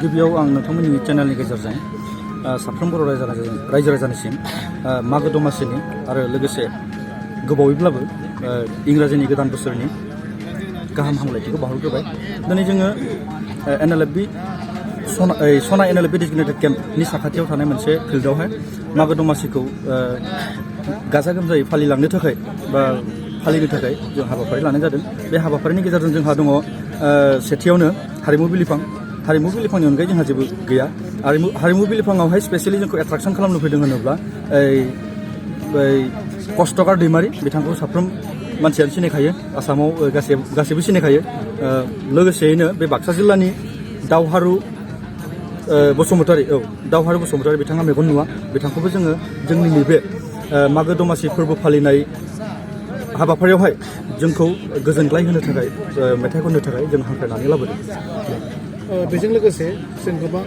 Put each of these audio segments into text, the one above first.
गिबियाव आं नोंथांमोननि चेनेलनि गेजेरजों साफ्रोम बर' रायजो राजानिसिम मागो दमासिनि आरो लोगोसे गोबावैब्लाबो इंराजिनि गोदान बोसोरनि गाहाम हामलायथिखौ बावहरग्रोबाय। दिनै जोङो Nlfb सना Nlfb डेजिगनेटेड केम्पनि साखाथियाव थानाय मोनसे फिल्डआवहाय मागो दमासिखौ गाजा गोमजायै फालिलांनो थाखाय बा फालिनो थाखाय जों हाबाफारि लानाय जादों। बे हाबाफारिनि गेजेरजों जोंहा दङ सेथियावनो हारिमु बिलिफां। हारिमु बिलिफांनि अनगायै जोंहा जेबो गैया। हारिमु बिलिफाङावहाय स्पेसियेलि जोंखौ एट्राकसन खालामनो फैदों होनोब्ला कष्टकार दैमारि बिथांखौ साफ्रोम मानसियानो सिनायखायो, आसामाव गासैबो सिनायखायो। लोगोसेयैनो बे बाक्सा जिल्लानि दावहारु बसुमतारी बिथाङा मेगन नुवा, बिथांखौबो जोङो जोंनि नैबे मागो दमासि फोरबो फालिनाय हाबाफारियावहाय जोंखौ गोजोनग्लाय होनो थाखाय मेथाइ खननो थाखाय जों हांख्रायनानै लाबोदों। बेजों लोगोसे जों गोबां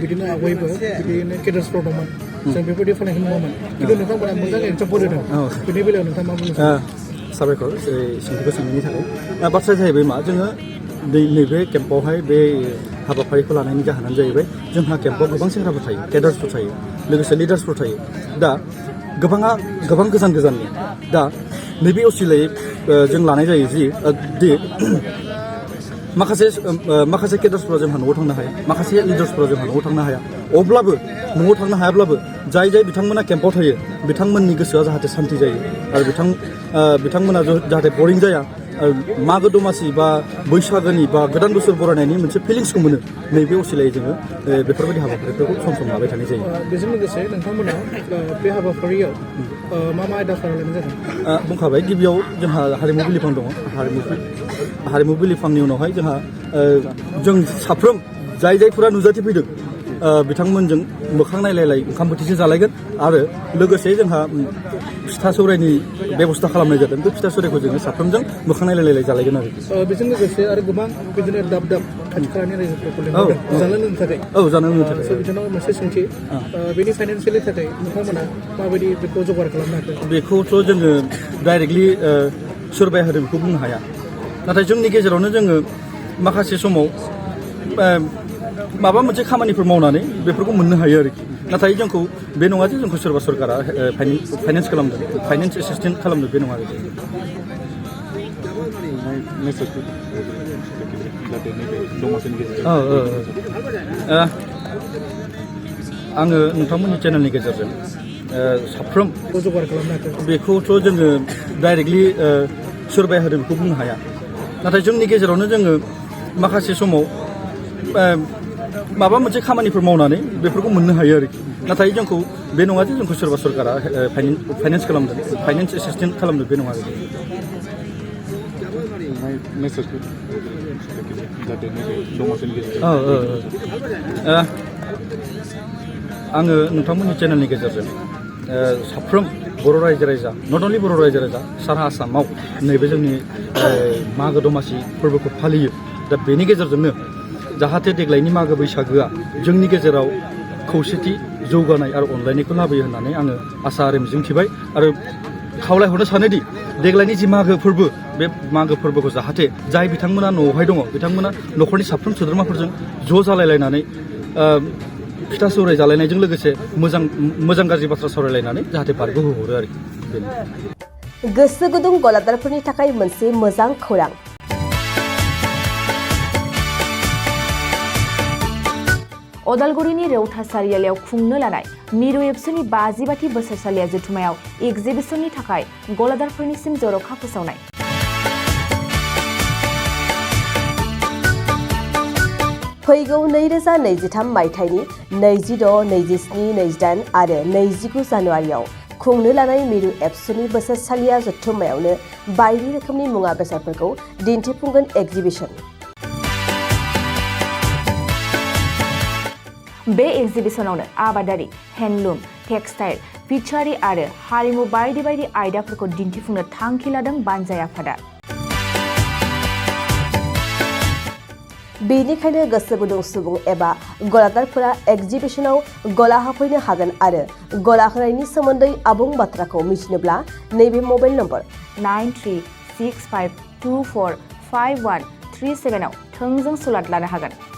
बिदिनो आवगायबो बिदिनो केडार्सफोर दंमोन, जों बेबायदि फरायनायखौ नुवामोन, खिन्थु नोंथांमोना मोजां एग्जाम्पल होदों। बेनि बेलायाव नोंथाङा मा बुंनो सानो? साबायखर सोंथिखौ सोंनायनि थाखाय। बाथ्राया जाहैबाय मा, जोङो नैबे केम्पआवहाय बे हाबाफारिखौ लानायनि जाहोनानो जाहैबाय जोंहा केम्पआव गोबां सेंग्राफोर थायो, केडार्सफोर थायो, लोगोसे लिडार्सफोर थायो। दा गोबां गोजान गोजाननि दा नैबे असिलायै जों लानाय जायो दि माखासे केडार्सफोरा जोंहा न'आव थांनो हाया, माखासे लिडार्सफोरा जोंहा न'आव थांनो हाया। अब्लाबो न'आव थांनो हायाब्लाबो जाय बिथांमोना केम्पआव थायो बिथांमोननि गोसोआ जाहाथे सान्ति जायो आरो बिथांमोना जाहाथे बरिं जाया, मागो दमासि बा बैसागोनि बा गोदान बोसोर बरायनायनि मोनसे फिलिंसखौ मोनो। नैबे असिलायै जोङो बेफोरबायदि हाबाफारिफोरखौ सम सम लाबाय थानाय जायो। बेजों लोगोसे नोंथांमोना बे हाबाफारियाव मा आयदाफोर लानाय जादों? बुंखाबाय, गिबियाव जोंहा हारिमु बिलिफां दङ। हारिमु बिलिफांनि उनावहाय जोंहा जों साफ्रोम जायफोरा नुजाथि फैदों बिथांमोनजों मोखां नायलाय ओंखाम बोथिसे जालायगोन आरो लोगोसे जोंहा फिथा सौरायनि बेब'स्था खालामनाय जादों। बे फिथा सौरायखौ जोङो साफ्रोमजों मोखां नायलाय जालायगोन आरो बेजों लोगोसे आरो गोबां बिदिनो दाब खाथि खालानि रायजोफोरखौ जानो लोंनो थाखाय बिथांनाव मोनसे सोंथि, बेनि फाइनान्सियेलनि थाखाय नोंथांमोना माबायदि बेखौ जगार खालामनो हाखो? बेखौथ' जोङो डाइरेक्टलि सोरबाया होदों बेखौ बुंनो हाया, नाथाय जोंनि गेजेरावनो जोङो माखासे समाव माबा मोनसे खामानिफोर मावनानै बेफोरखौ मोननो हायो आरोखि। नाथाय जोंखौ बे नङा जे जोंखौ सोरबा सरकारा फाइनान्स एसिस्टेन्ट खालामदों, बे नङा आरोखि। आङो नोंथांमोननि चेनेलनि गेजेरजों साफ्रोम बेखौथ' जोङो डाइरेक्टलि सोरबाया होदों बेखौ बुंनो हाया, नाथाय जोंनि गेजेरावनो जोङो माखासे समाव माबा मोनसे खामानिफोर मावनानै बेफोरखौ मोननो हायो आरोखि। नाथाय जोंखौ बे नङा जे जोंखौ सोरबा सरकारा फाइनान्स एसिस्टेन्ट खालामदों, बे नङा आरोखि। आङो नोंथांमोननि चेनेलनि गेजेरजों साफ्रोम बर' रायजो राजा, नट अनलि बर' रायजो राजा, सारा आसामाव नैबे जोंनि मागो दमासि फोरबोखौ फालियो। दा बेनि गेजेरजोंनो जाहाथे देग्लायनि मागो बैसागोआ जोंनि गेजेराव खौसेथि, जौगानाय आरो अनलायनायखौ लाबोयो होननानै आङो आसा आरो मिजिंथिबाय आरो खावलायहरनो सानोदि देग्लायनि जि मागो फोरबो, बे मागो फोरबोखौ जाहाथे जाय बिथांमोना न'आवहाय दङ बिथांमोना न'खरनि साफ्रोम सोद्रोमाफोरजों ज' जालायलायनानै फिथा सौराय जालायनायजों लोगोसे मोजां गाज्रि बाथ्रा सावरायलायनानै जाहाथे बारग'होहरो आरोखि। गोसो गुदुं गलादारफोरनि थाखाय मोनसे मोजां खौरां। अदालगुरिनि रौता सारियालियाव खुंनो लानाय मिरु एबसुनि 50 बोसोरसालिया जथुमायाव एक्जिबिसननि थाखाय गलादारफोरनिसिम जर'खा फोसावनाय। फैगौ 2023 मायथाइनि 26, 27, 28 आरो 29 जानुवारियाव खुंनो लानाय मिरु एबसुनि बोसोरसालिया जथुमायावनो बायदि रोखोमनि मुवा बेसादफोरखौ दिन्थिफुंगोन एक्जिबिसन। बे एक्जिबिसनावनो आबादारि, हेन्डलुम, टेक्सटाइल, फिचारि आरो हारिमु बायदि आयदाफोरखौ दिन्थिफुंनो थांखि लादों बानजाय आफादा। बेनिखायनो गोसो गुदुं सुबुं एबा गलादारफोरा एक्जिबिसनाव गला होफैनो हागोन आरो गला होनायनि सोमोन्दै आबुं बाथ्राखौ मिथिनोब्ला नैबे मबाइल नम्बर 936524 5137 आव थोंजों सुलाद लानो हागोन।